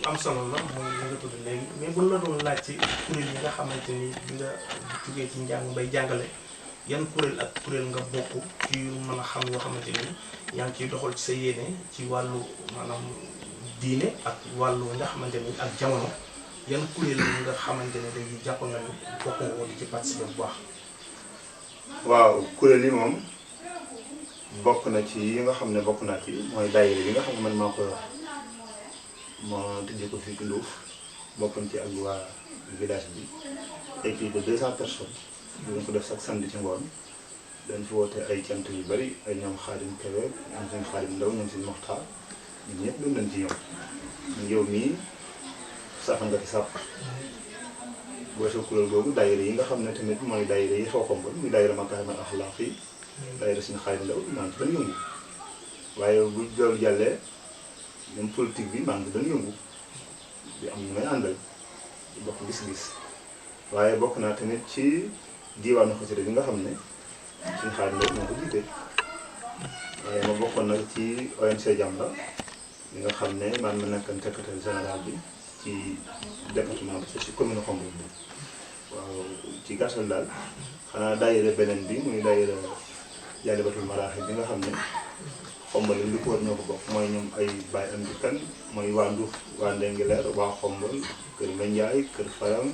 am solo la mooy li nga tudd léegi mais buñ la doon laaj ci kuréel yi nga xamante ni bi nga jugee ci njàng bay jàngale yan kuréel ak kuréel nga bokk ci mën a xam yoo xamante ni yaa ngi ciy doxal ci sa yéene ci wàllu maanaam diine ak wàllu nga xamante ni ak jamono yan kuréel yi nga xamante ne dañuy jàpp nga ni bokk nga ko di ci participer bu baax. waaw kuréel yi moom bokk na ci yi nga xam ne bokk naa ci mooy daayira yi nga xam ne man maa ko ma tëjee ko fii ci Ndouf bokkoon ci ak waa village bi ay plus de 200 personnes dinañ ko def sax samedi ci ngoon dañ fi woote ay cant yu bari ay ñoom Xaadim Kebe ñoom seen Xaadim Ndaw ñoom seen Moxtaar ñun ñëpp doon nañ ci ñëw yow mii sax nga ci sàpp boo sa kuréel googu daayira yi nga xam ne tamit mooy daayira yi xew xombal muy daayira Makarimal Axlaaq yi daayira suñu Xaadim Ndaw maa ngi ci doon yëngu waaye bu loolu jàllee même politique bi maa ngi doon yëngu di am ñu may àndal di bokk gis-gis waaye bokk naa tamit ci diwaanu xasida bi nga xam ne suñu Xaadim Ndaw moo ko jiite waaye ma bokkoon nag ci ONC Jamra li nga xam ne man ma nekkoon secrétaire général bi ci département bi ci commune Xombol bi waaw ci gàttal daal xanaa daayira beneen bi muy daayira Jaalibatul Maraaxib bi nga xam ne Xombol li ko war ñoo ko bokk mooy ñoom ay Baye am di kan mooy waa Ndouf waa Ndengeleer waa Xombol kër Mandiaye kër Faram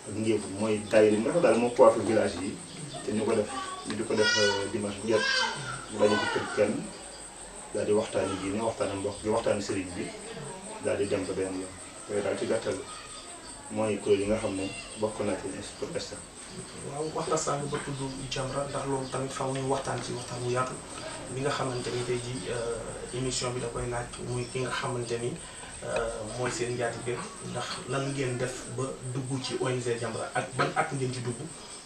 ak Ngébu mooy daayira yi nga xam daal moo coiffé village yi te ñu di ko def dimanche bu jot ñu daje ci kër kenn daal di waxtaani diine waxtaani mbokk gi waxtaani sëriñ bi daal di dem ba benn yoon te daal ci gàttal mooy kuréel yi nga xam ne bokk na ci pour l'instant. waaw wax la sànq ba tudd Jamra ndax loolu tamit faaw ñu waxtaan ci waxtaan bu yaatu bi nga xamante ni tey ji émission bi da koy laaj muy ki nga xamante ni mooy seen njaatige ndax lan ngeen def ba dugg ci ONG Jamra ak ban at ngeen ci dugg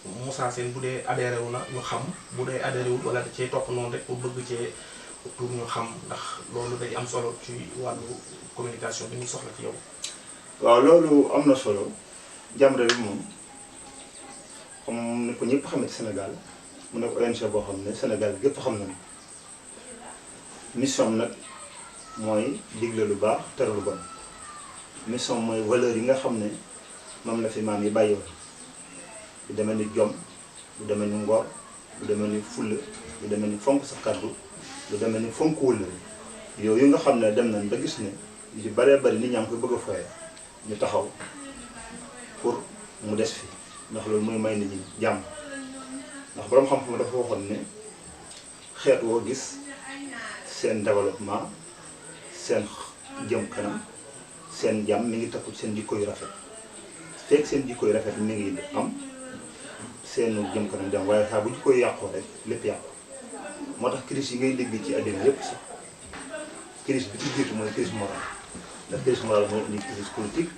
Moussa Sène bu dee adhéré wu na ñu xam bu dee adhéré wul wala da cee topp noonu rek pour bëgg cee pour ñu xam ndax loolu day am solo ci wàllu communication bi ñu soxla ci yow. waaw loolu am na solo Jamra bi moom comme ni ko ñëpp xamee ci Sénégal mu nekk ONG boo xam ne Sénégal gépp xam nañu mission nag mooy digle lu baax tere lu bon mission mooy valeur yi nga xam ne moom la fi maam yi bàyyi woon lu demee ni jom lu demee ni ngor lu demee ni fulla lu demee ni fonk sa kàddu lu demee ni fonk wëllëre yooyu nga xam ne dem nañ ba gis ne yu ci baree bari nit ñaa ngi koy bëgg a foye ñu taxaw pour mu des fi ndax loolu mooy may nit ñi jàmm ndax boroom xam-xam dafa waxoon ne xeet woo gis seen développement seen jëm kanam seen jàmm mi ngi takku seen jikko yu rafet fekk seen jikko yu rafet mi ngi am seen jëm kanam jàmm waaye saa bu jikko yu yàqoo rek lépp yàqu moo tax crise yi ngay dégg ci àddina yépp sax crise bi ci jiitu mooy crise morale ndax crise morale mooy indi crise politique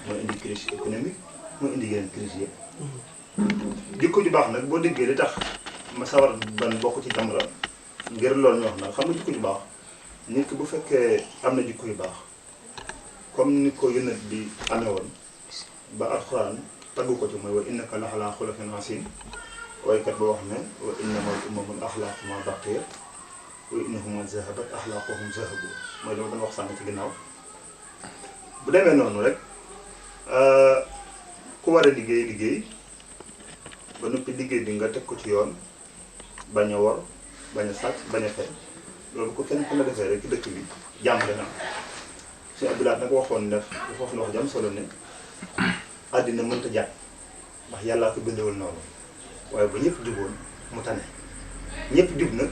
mooy indi crise économique mooy indi yeneen crise yëpp jikko ju baax nag boo déggee li tax ma sawar ban bokk ci Jamra ngir loolu ñu wax nag xam nga jikko ju baax nit ki bu fekkee am na jikko yu baax comme ni ko yonent bi amee woon ba alxuraan taggu ko ci mooy wa innaka la alaa xuluqin aziim waykat ba wax ne wa innamal umamul axlaaqu ma baqiya wa innahum zahabat axlaaquhum zahabu mooy dama doon wax sànq ci ginnaaw bu demee noonu rek ku war a liggéey ba noppi liggéey bi nga teg ko ci yoon bañ a wor bañ a sàcc bañ a fen loolu ko kenn ku ne defee rek ci dëkk bi jàmm dana am suñu Abdoulaye nag waxoon ne foofu na wax jàmm solo ne àddina mënta jàpp ndax yàllaa ko bindewul noonu waaye ba ñëpp juboon mu tane ñëpp jub nag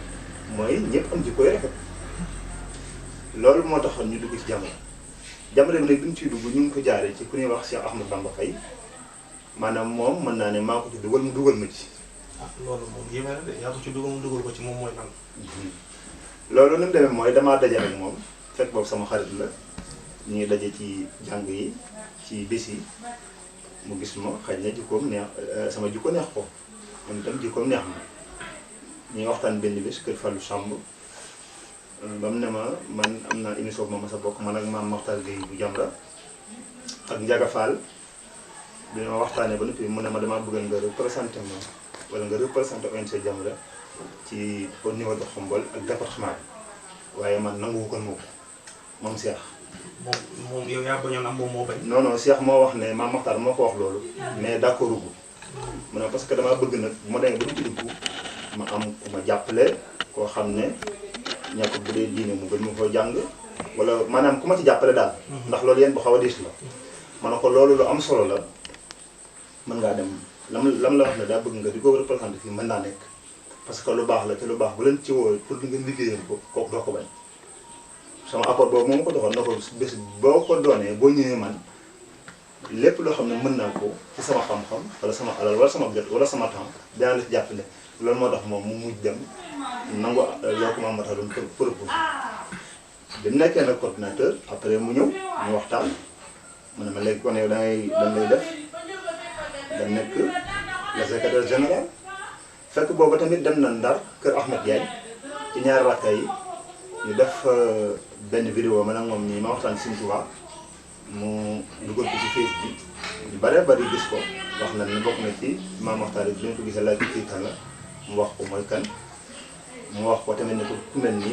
mooy ñëpp am jikko yu rafet loolu moo taxoon ñu dugg ci Jamra Jamra bi nag bi ñu ciy dugg ñu ngi ko jaaree ci ku ñuy wax Cheikh Ahmadou Bamba Faye maanaam moom mën naa ne maa ko ci dugal mu dugal ma ci. ah loolu moom yéeme na de yaa ko ci dugal mu dugal ko ci moom mooy lan. loolu ni mu demee mooy damaa daje ak moom fekk boobu sama xarit la ñuy daje ci jàng yi ci bés yi mu gis ma xëy na jikkoom neex sama jikko neex ko man itam jikkoom neex ma ñuy waxtaan benn bés kër Fallou Samb ba mu ne ma man am naa émission bu ma mas a bokk man ak maam Mokhtar Gueye bu Jamra ak Ndiaga Fall bi ma waxtaanee ba noppi mu ne ma damaa bëgg nga représenté ma wala nga représenté ONG Jamra ci au niveau de Xombol ak département bi waaye man nanguwu ko moom Cheikh moom yow yaa bañoon am moom moo bañ. non non Cheikh moo wax ne Mame Makhtar moo ko wax loolu. mais d'accord gu mu ne parce que damaa bëgg nag bu ma demee ba du dugg ma am ku ma jàppale koo xam ne ñàkk bu dee diine mu gën ma koo jàng wala maanaam ku ma ci jàppale daal. ndax loolu yéen bu xaw a diis la. ma ne ko loolu lu am solo la mën ngaa dem lam la wax ne daa bëgg nga di ko représenté fii mën naa nekk parce que lu baax la te lu baax bu leen ci woo pour di ngeen liggéeyal ko kooku doo ko bañ. sama accord boobu moom ko doxoon na ko bés boo ko doonee boo ñëwee man lépp loo xam ne mën naa ko ci sama xam-xam wala sama alal wala sama jot wala sama temps dinaa la ci jàppale loolu moo tax moom mu mujj dem nangu loo ko Mame Makhtar doon proposé bi mu nekkee nag coordinateur après mu ñëw ñu waxtaan mu ne ma léegi kon yow dañ lay def nga nekk le secrétaire général fekk boobu tamit dem na Ndar kër Ahmed Diagne ci ñaari rakka yi ñu def benn vidéo man ak moom ñii ma waxtaan Sëñ Tuubaa mu dugal ko ci Facebook bi ñu bëree bëri gis ko wax na ne bokk na ci Mame Makhtar yi bi ñu ko gisee laaj kii kan la mu wax ko mooy kan mu wax ko tamit ne ko ku mel nii